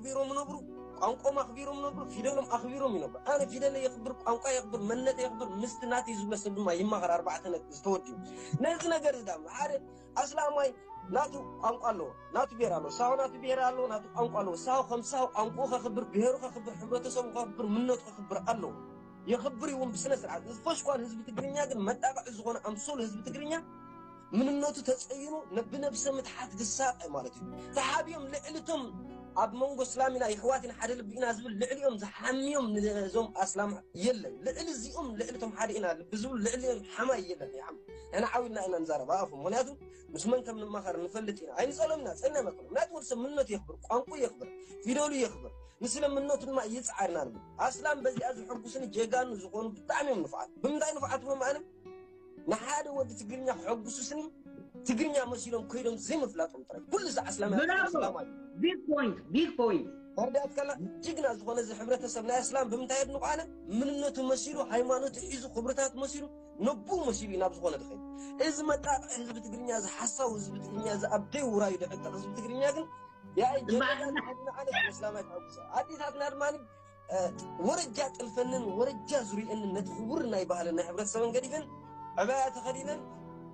ኣኽቢሮም ይነብሩ፣ ቋንቋኦም ኣኽቢሮም ይነብሩ፣ ፊደሎም ኣኽቢሮም ይነብሩ። ኣነ ፊደለይ የኽብር፣ ቋንቋ የኽብር፣ መንነተይ የኽብር፣ ምስቲ ናተይ ዝብሎ ሰብ ድማ ይማኸር ኣርባዕተ ነጥቢ ዝተወዲኡ። ነዚ ነገር እዚ ዳም ሓደ ኣስላማይ ናቱ ቋንቋ ኣለዎ፣ ናቱ ብሄር ኣለዎ፣ ሳሆ ናቱ ብሄር ኣለዎ፣ ናቱ ቋንቋ ኣለዎ። ሳሆ ከም ሳሆ ቋንቋኡ ከኽብር፣ ብሄሩ ከኽብር፣ ሕብረተሰቡ ከኽብር፣ ምነቱ ከኽብር ኣለዎ። የኽብር ይውን ብስነ ስርዓት። እዚ ፈሽኳል ህዝቢ ትግርኛ ግን መጣቕዒ ዝኾነ ኣምሶል ህዝቢ ትግርኛ ምንነቱ ተጸይኑ ነብነብሰ ምትሓት ዝሳቐ ማለት እዩ። ተሓቢኦም ልዕልቶም ኣብ መንጎ እስላሚና ይሕዋት ኢና ሓደ ልቢ ኢና ዝብል ልዕሊኦም ዝሓምዮም ነዞም ኣስላም የለን። ልዕሊ እዚኦም ልዕልቶም ሓደ ኢና ልቢ ዝብሉ ልዕሊኦም ሓማይ የለን። ይሓም ንሕና ዓው ኢልና ኢና ንዛረብ ኣፉ። ምክንያቱ ምስ መን ከም ንማኸር ንፈልጥ ኢና። ኣይንጸሎም ኢና፣ ጸልና መቅሎም። ምክንያቱ ወዲ ሰብ ምንነቱ የኽብር፣ ቋንቋ የኽብር፣ ፊደሉ የኽብር። ንስለ ምንነቱ ድማ ይጽዓርና ንብል። ኣስላም በዚኣ ዝሕጉስኒ ጀጋኑ ዝኾኑ ብጣዕሚ እዮም ንፉዓት። ብምንታይ ንፉዓት ብሎም ኣነ ንሓደ ወዲ ትግርኛ ክሕጉሱ ስኒ ትግርኛ መሲሎም ከይዶም ዘይምፍላጦም ጥራይ። ኩሉ እዚ ኣስላም ብራቮ። ኣስላማይ Big point, big point. መርዳት ከላ ጅግና ዝኾነ እዚ ሕብረተሰብ ናይ ኣስላም ብምንታይ የድንቑ ኣነ ምንነቱ መሲሉ ሃይማኖቱ ሒዙ ክብርታት መሲሉ ነቡ መሲሉ እዩ ናብ ዝኾነ ድኸይድ። እዚ መጣቕዕ ህዝቢ ትግርኛ እዚ ሓሳዊ ህዝቢ ትግርኛ እዚ ኣብ ደይ ውራዩ ድዕጠቕ ህዝቢ ትግርኛ ግን ያይ ጀነራል ዓድና ኣነ ኣስላማይ ተሐጉሰ ኣዴታትና ድማ ወረጃ ጥልፈንን ወረጃ ዙሪአንን ነቲ ክቡር ናይ ባህልን ናይ ሕብረተሰብን ገዲፈን ዕባያ ተኸዲነን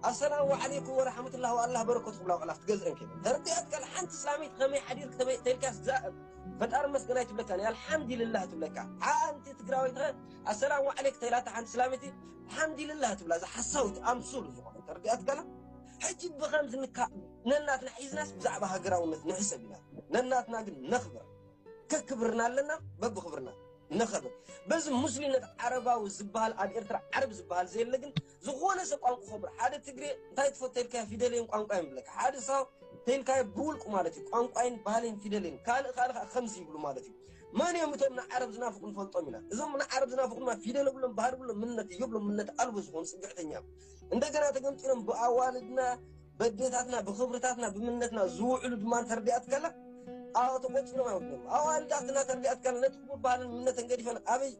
ኣሰላሙ ዓለይኩም ወረሕመቱላህ ወኣላህ በረከቱ ክብላ ቆላ ክትገዝአን ከይደን ተረዲኣት ካል ሓንቲ እስላመይቲ ከመይ ሓዲር ከመይ ተልካስ ፈጣሪ መስገን ኣይትብለካን ኣልሓምዱልላህ ትብለካ። ሓንቲ ትግራወይቲ ኣሰላሙ ዓለይክ ተይላታ ሓንቲ እስላመይቲ ኣልሓምዱልላህ ትብላ። እዛ ሓሳዊት ኣምሱል ዝኾነ ተረዲኣት ካላ ሕጂ ብኸምዚ ንካ ነናትና ሒዝናስ ብዛዕባ ሃገራውነት ንሕሰብ ኢና። ነናትና ግን ነኽብር። ከክብርና ኣለና በብኽብርና ነኸብር። በዚ ሙስሊምነት ዓረባዊ ዝበሃል ኣብ ኤርትራ ዓረብ ዝበሃል ዘየለ ግን ዝኾነ ሰብ ቋንቋ ኸብር ሓደ ትግሬ እንታይ ትፈቶ ኢልካ ፊደለይን ቋንቋ ይብለካ ሓደ ሳው ተይልካዮ ብውልቁ ማለት እዩ። ቋንቋይን ባህለይን ፊደለይን ካልእ ካልእ ከዓ ከምዚ ይብሉ ማለት እዩ። መን እዮም እቶም ንዓረብ ዝናፍቁ ንፈልጦም ኢና። እዞም ንዓረብ ዝናፍቁ ድማ ፊደል ብሎም ባህል ብሎም ምንነት የብሎም ምንነት ኣልቦ ዝኾኑ ፅግዕተኛ እንደገና ተገምጢሎም ብኣዋልድና በዴታትና ብኽብርታትና ብምንነትና ዝውዕሉ ድማ ተርዲኣት ከላ ኣዎ ተቆፂሮም ኣይወድም ኣዋልዳትና ተርዲኣት ከላ ነቲ ክቡር ባህልን ምንነተን ገዲፈን ኣበይ